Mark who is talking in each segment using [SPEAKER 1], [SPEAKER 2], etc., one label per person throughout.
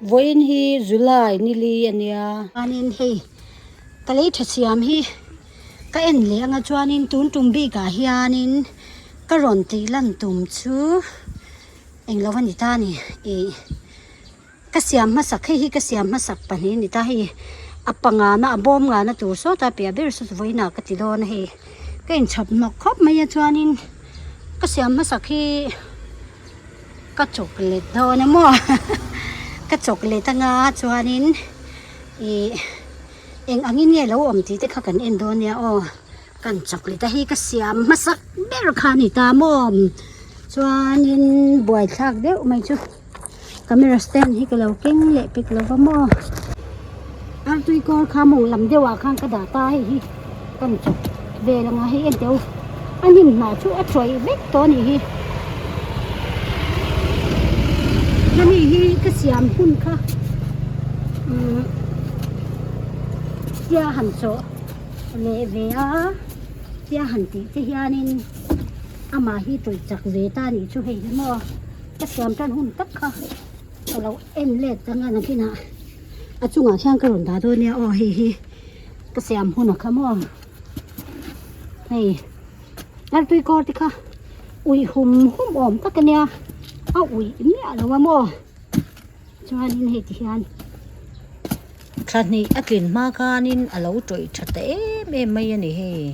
[SPEAKER 1] Vawiin hi July ni li a nia. Chuanin hei ka lei tha siam hi ka en leh anga chuanin tun tum bikah hianin ka rawn tih lan tum chu englo a ni ta a ni ih. Ka siam hmasak hei hi ka siam hmasak pahnih a ni ta hei a pangana a bawm ngana tur sawta piah ber saw chu vawiinah ka ti dawn a hei ka inchhawp hnawk khawp mai a chuanin ka siam hmasak hi ka chocolate dawn a maw ka chocolate anga chuanin ih eng angin nge lo awm tih te kha kan en dawn nia aw kan chocolate a hi ka siam hmasak ber kha a ni ta maw chuanin buaithlak deuh mai chu. Camera stand hi ka lo keng leh pek lo va maw artui kawr kha mawng lam deuh ah khan ka dah ta hei hi kan chawp vel anga hei en teh u a hnim hnah chu a tawih vek tawh a nih hi hemi hi ka siam hun kha umm tia han chawh leh ve a tia han tih te hianin amah hi tawih chak ve ta a nih chu hei hi maw. Ka siam tan hun tak kha ka lo en let ang a nakinah a chungah khian ka rawn dah dawn nia aw hei hi ka siam hun a kha maw hei artui kawr te kha uih hum hum awm tak a nia a uih miah lo a maw chuanin hei ti hian.
[SPEAKER 2] Thla hnih a tlin hma khanin a lo tawih tha ta em em mai a ni hei.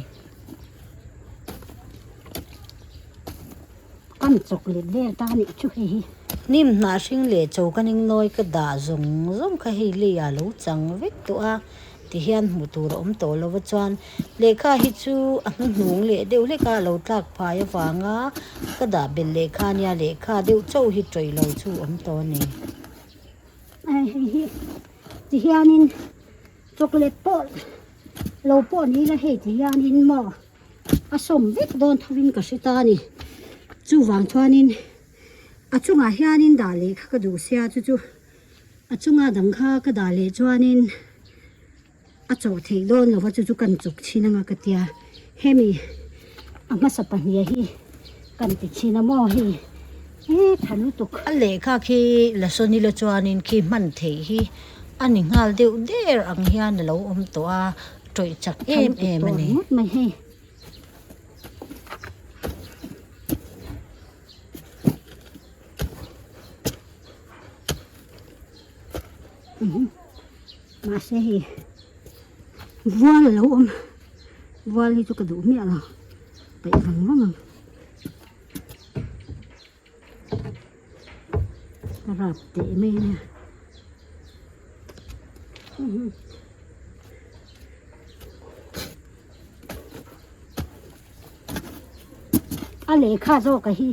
[SPEAKER 1] Kan chocolate vel ta anih chu hei hi.
[SPEAKER 2] Hnim hnah hring leh chaw ka ning nawi ka dah zawng zawng kha hei leiah lo chang vek tawh a tihian hmuh tur a awm tawh lo va chuan lehkha hi chu a hnuhnung leh deuh hlek a lo tlak phai avanga ka dah belh lehkha ania lehkha deuh chauh hi tawih lo chu awm tawh a ni.
[SPEAKER 1] Hei hi tihianin chocolate pawh lo pawh ni ila hei tihianin maw. A sawm vek dawn thovin ka hre ta a ni. Chuvang chuanin a chungah hianin dah leh kha ka duh sia chu chu a chunga dang kha ka dah leh chuanin a chawh theih dawn lova chu chu kan chawk chhin anga ka tia. Hemi a hmasa pahnih hi kan ti chhin a maw hei he tha lutuk.
[SPEAKER 2] A lehkha khi la sawn ila chuanin khi hman theih hi a ni nghal deuh der ang hian a lo awm tawh a. Tawih chak em em a ni.
[SPEAKER 1] Mahse hei vual a lo awm vual hi chu ka duh miah lo paih vang vang ang ka rap teh mai a nia. A lehkha zawk a hi.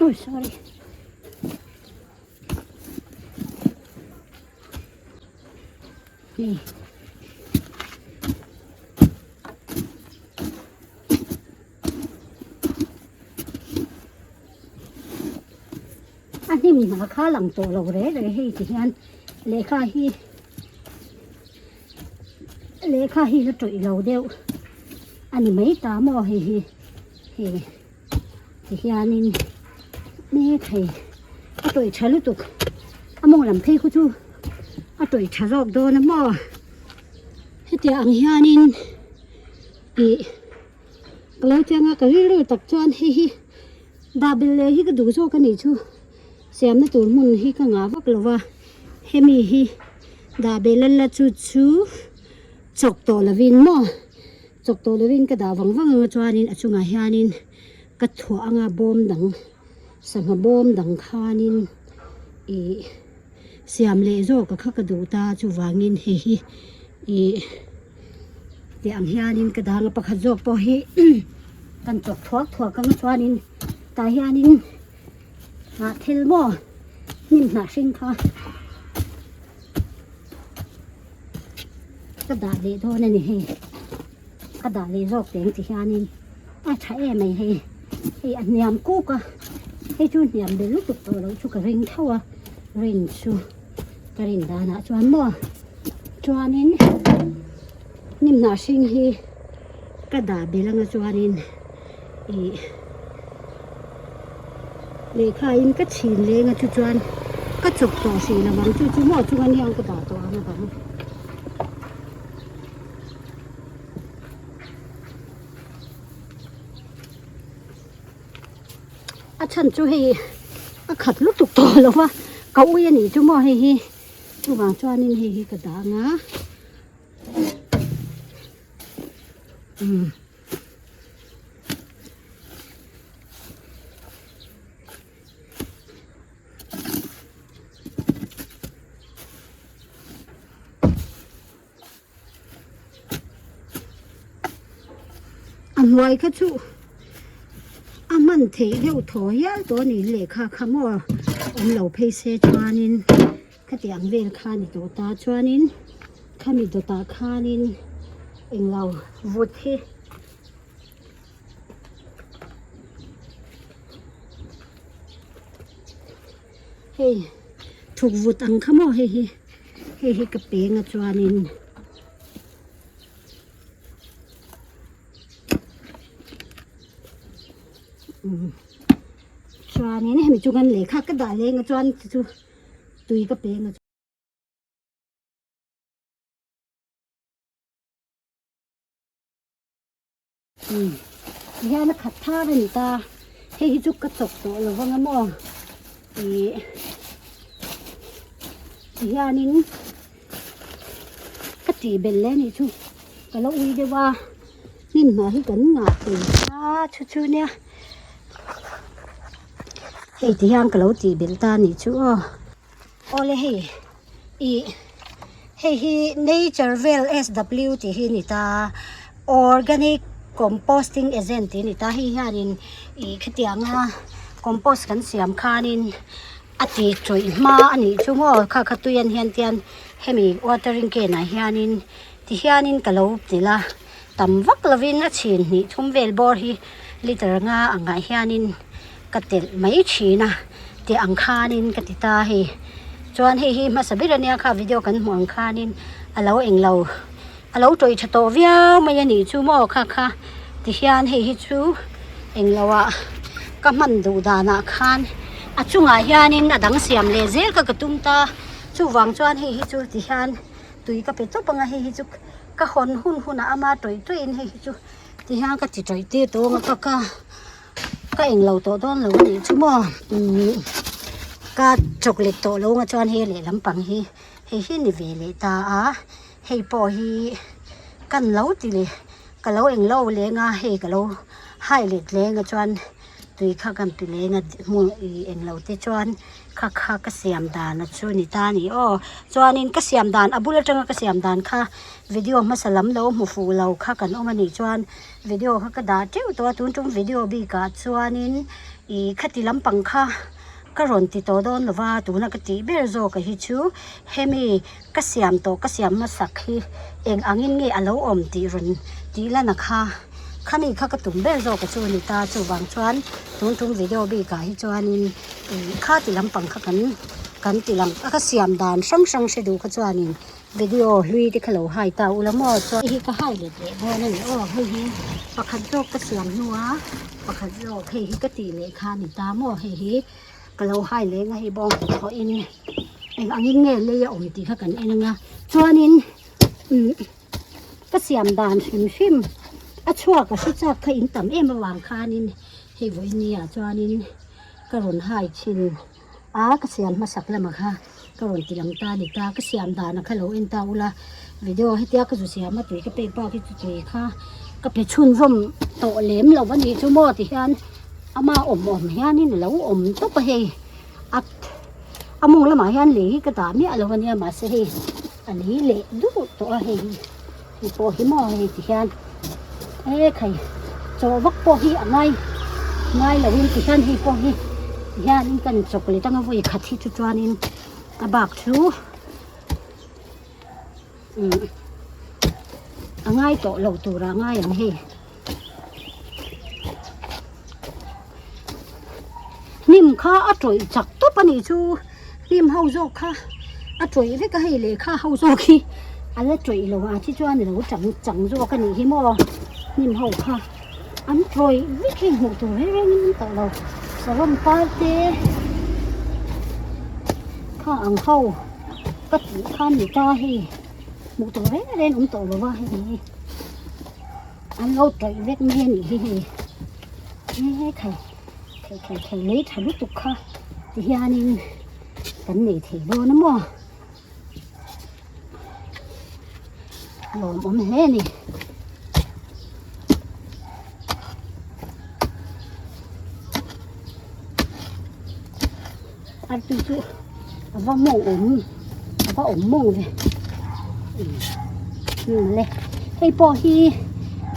[SPEAKER 1] Ui sorry. Hei. A hnim hna kha lang tawh lo re re hei ti hian lehkha hi lehkha hi la tawih lo deuh a ni mai ta maw hei hi hei ti hianin mek hei a tawih tha lutuk a mawng lam phei khu chu a tawih tha zawk dawn a maw hetiang ang hianin ih ka lo chiang a ka rilru tak chuan hei hi Babel leh hi ka duh zawk a nih chu siamna tur hmun hi ka ngah vak lo va hemi hi dahbel a la chu chu chawk tawh lovin maw chawk tawh lovin ka dah vang vang anga chuanin a chungah hianin ka thuah anga bawm dang sangha bawm dang khanin ih siam leh zawk a kha ka duh ta chuvangin hei hi ih tih ang hianin ka dang a pakhat zawk pawh hi kan chawk thuak thuak ang chuanin tah hianin hnah thil maw hnim hnah hring kha ka dah leh dawn a ni hei ka dah leh zawk teng ti hianin a tha em mai hei hei a hniam kuk a. Hei chu hniam bel lutuk tawh loh chu ka ring tho a, rin chu ka rin danah chuan maw chuanin hnim hnah hring hi ka dah bel anga chuanin ih lehkha in ka chhin leng a chu chuan ka chawp tawh hrih lo ang chu chu maw chunga niang ka dah tawh ang avang. A chhan chu hei a khat lutuk tawh lo va ka ui a nih chu maw hei hi chuvang chuanin hei hi ka dang a umm. A hnuai kha chu a hman theih deuh thaw hial tawh a ni lehkha kha maw awm lo phei se chuanin khatiang vel kha a ni tawh ta chuanin khami dawtah khanin englo vut hi. Hei thuk vut ang kha maw hei hi hei hi ka peng a chuanin umm chuanin hemi chu kan lehkha ka dah leng a chuan chu tui ka peng a. Umm tihian a khat thar a ni ta hei hi chu ka chawp tawh lo vang a maw ih tihianin ka tih belh leh a nih chu ka lo ui deuh a hnim hnah hi kan ngah thei a chu chu nia hei tihian ka lo tih belh ta a nih chu aw. Awle hei ih hei hi nature vel SW tih hi a ni ta organic composting agent tih a ni ta hei hianin ih khitianga compost kan siam khanin a ti tawih hma a nih chu maw kha kha tui an hian tian hemi watering can ah hianin ti hianin ka lo telh a tam vak lovin a chhin hnih thum vel bawr hi liter nga angah hianin. Ka telh mai thin a tih ang khanin ka ti ta hei chuan hei hi hmasa ber ania kha video kan hmuh ang khanin a lo englo a lo tawih tha tawh viau mai a nih chu maw kha kha ti hian hei hi chu englo ah ka hman duh danah khan a chungah hianin a dang siam leh zel kha ka tum ta chuvang chuan hei hi chu ti hian tui ka pe tawp anga hei hi chu ka hawn hun hunah ama tawih tawih in hei hi chu ti hian ka ti tawih tir tawh anga ka ka. Ka englo tawh dawn lo anih chu maw umm ka chocolate tawh lo anga chuan hei lehlam pang hi hei hi ni ve leh ta a hei pawh hi kan lo ti leh ka lo englo leng a hei ka lo hai let leng a chuan tui kha kan ti leng a hmun ih englo te chuan kha kha ka siam dan a chu ni ta a ni aw chuanin ka siam dan a bul atanga ka siam dan kha video hmasa lam lo hmu fuh lo kha kan awm anih chuan. Video kha ka dah teuh tawh a tun tum video bikah chuanin ih khati lampang kha ka rawn ti tawh dawn lo va tuna ka tih ber zawk a hi chu hemi ka siam tawh ka siam hmasak hi eng angin nge a lo awm tih rawn tih lana kha khami kha ka tum ber zawk a chu a ni ta chuvang chuan tun tum video bikah hi chuanin ih khati lampang kha kan kan ti lang a ka siam dan hrang hrang hre duh kha chuanin. Video hlui te kha lo hai ta ula maw chuan hei hi ka hai let leh dawn a ni aw hei hi pakhat zawk ka siam hnu a pakhat zawk hei hi ka tih leh kha a ni ta maw hei hi ka lo hai leng a hei bawng thawh in eng angin nge lei a awm tih kha kan en ang a chuanin umm ka siam dan hrim hrim a chhuak a hre chak kha in tam em avang khanin hei vawiin ni ah chuanin ka rawn hai thin. A ka siam hmasak lamah kha ka rawn ti lang ta a ni ta ka siam danah kha lo en ta ula video hetia ka zu siam a tui ka pek bak hi chu tui kha ka pe chhunzawm tawh lem lo a nih chu maw ti hian ama awm awm hianin a lo awm tawp a hei a a mawng lamah hian lei hi ka dah miah lo a nia mahse hei a lei leh duh tawh a hei hei pawh hi maw hei ti hian e khai chaw vak pawh hi a ngai ngai lo in ti hian hei pawh hi ti hian in kan chawk leh tang a vawi khat hi chu chuan in a bak chu umm a ngai tawh lo tur ah ngai ang hei hnim kha. kha a tawih chak tawp a nih chu hnim ho zawk kha a tawih vek a hei lehkha ho zawk hi a la tawih lo a chi chuan a lo chang chang zawk a nih hi maw hnim ho kha an tawih vek hei hmuh tur reng reng in an tawh lo saron par te kha ang ho ka tih kha a ni ta hei hmuh tur reng reng awm tawh lo a hei hi. An lo tawih vek mai a nih hi hei he thei thei thei thei lei tha lutuk kha ti hianin kan nei thei dawn a maw a lawmawm hle a ni. Artui chu a va mawng awm a va awm mawng ve umm le hei pawh hi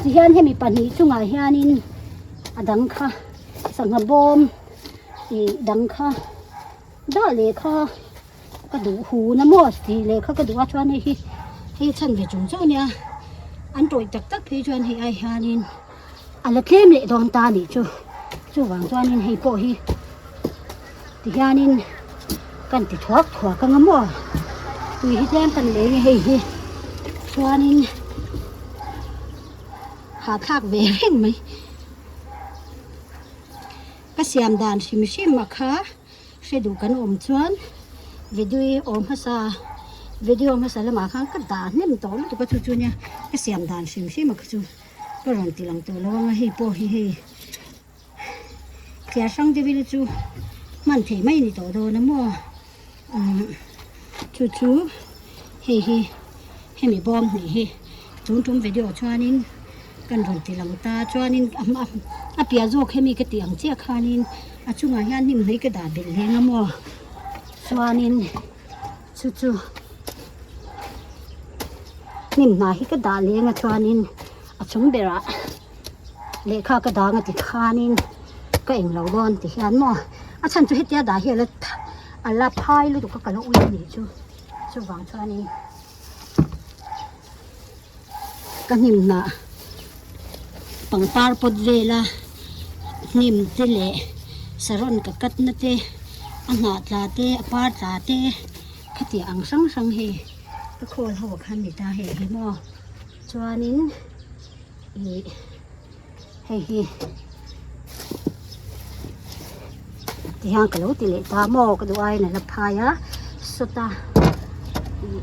[SPEAKER 1] tihian hemi pahnih chungah hianin a dang kha sangha bawm ih dang kha dah leh kha ka duh hu na maw tih leh kha ka duh a chuan hei hi hei chhan ve chung chauh a nia an tawih tak tak phei chuan hei ai hianin. A la tlem leh dawn ta anih chu chuvang chuanin hei pawh hi tihianin kan ti thuak thuak anga maw tui hi tlem kan lei a hei hi chuanin hahthlak ve reng mai ka siam dan hrim hrim a kha. Hre duh kan awm chuan video awm hmasa video hmasa lamah khan ka dah hnem tawh lutuk a chu chu nia ka siam dan hrim hrim a kha chu ka rawn ti lang tawh lo ang a hei pawh hi hei thliar hrang deuh ila chu hman theih mai a ni tawh dawn a maw umm chu chu hei hi hemi bawm hnih hi tun tum video chuanin kan rawn ti lang ta chuanin a piah zawk hemi ka tih ang chiah khanin a chungah hian hnim hnai ka dah belh leng a maw chuanin chu chu hnim hnah hi ka dah leng a chuanin a chung berah lehkha ka dang a ti khanin ka englo dawn ti hian maw a chhan chu hetia dah hi ala ala phai lutuk a ka lo ui a nih chu chuvang chuanin. Ka hnim hnah pangpar pawt vela hnim te leh saron ka cut na te a hnah tla te a par tla te khatiang ang hrang hrang hei ka khawl ho ah khan ni ta hei hi maw chuanin ih hei hi tihian ka lo ti leh ta maw ka duh aiin a la phai a sawta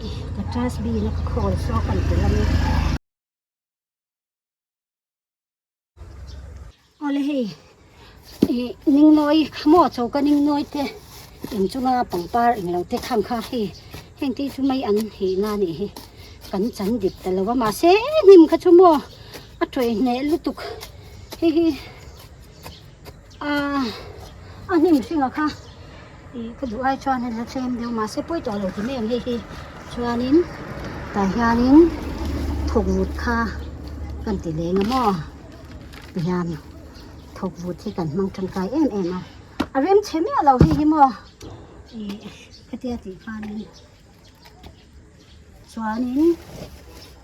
[SPEAKER 1] ih ka dustbin a ka khawl saw ka inti lam e awle hei ih ningnawi maw choka ningnawi te inchunga pangpar englo te khang kha hei heng te chu mai an hih na anih hi kan chan dip ta lo a mahse hnim kha chu maw a tawih hneh lutuk hei hi aaa a hnim hringa kha ih ka duh ai chuan hei la tlem deuh mahse pawi tawh lo ti mai ang hei hi chuanin tah hianin thawk vut kha kan ti leng a maw tihian thawk vut hi kan hmang tangkai em em a a rem chhe miah lo hei hi maw ih hetia tih khanin chuanin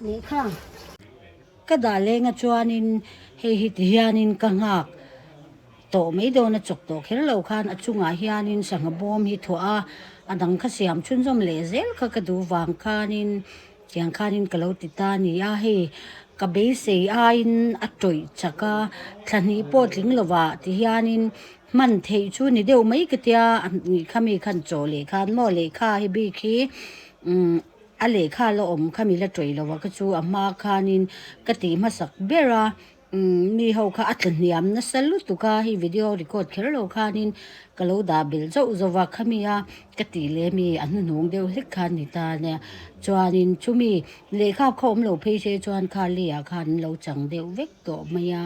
[SPEAKER 1] lehkha.
[SPEAKER 2] Ka dah lenga chuanin hei hi ti hianin ka nghak tawh mai dawn a chawk tawh kher lo khan a chungah hianin sangha bawm hi thuah a, a dang kha siam chhunzawm leh zel kha ka duh vang khanin tiang khanin ka lo ti ta a ni a, hei ka beisei aiin a tawih chak a, thla hnih pawh tling lovah ti hianin hman theih chu ni deuh mai ka tia khami khan chaw leh khan maw lehkha hi bik hi umm. A lehkha la awm kha mi la tawih lo a ka chu a hma khanin ka tih hmasak ber a umm mi ho kha a tla hniam nasa lutuk a hei video record kher lo khanin ka lo dah belh zauh zauh a khami a ka tih leh mi a hnuhnung deuh hlek kha a ni ta nia chuanin chumi lehkha kha awm lo phei se chuan kha lei ah khan an lo chang deuh vek tawh mai a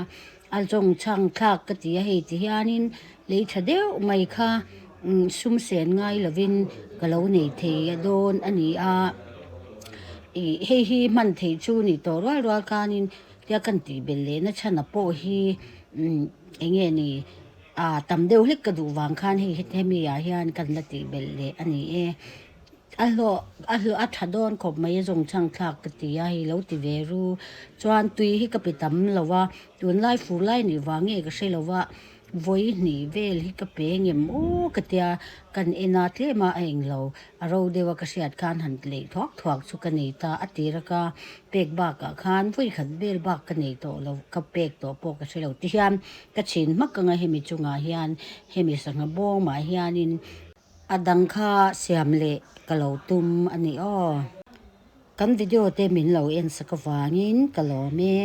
[SPEAKER 2] a zawng chhang thlak ka ti a hei ti hianin lei tha deuh mai kha. Sum sen ngai lovin ka lo nei thei a dawn a ni a, ih hei hi hman theih chu ni tawh rual rual khanin tia kan tih belh leh na chhan a pawh hi eng nge ni ah tam deuh hlek ka duh vang khan hei hemi ah hian kan la tih belh leh a ni e. A hlawh a hlawh a tha dawn khawp mai a zawng chhang thlak ka ti a hei lo ti ve ru chuan tui hi ka pe tam lo va tunlai fur lai nih vang nge ka hre lo va. Vawi hnih vel hi ka pe ngem aw ka tia kan en a tlem a a englo a ro deuh a ka hriat khan han leih thuak thuak chu ka nei ta a tir a ka pek bakah khan vawi khat vel bak ka nei tawh lo ka pek tawh pawh ka hre lo ti hian ka chhin hmak anga hemi chungah hian hemi sangha bawmah hianin a dang kha siam leh ka lo tum a ni aw. Kan video te min lo en sak avangin ka lawm e.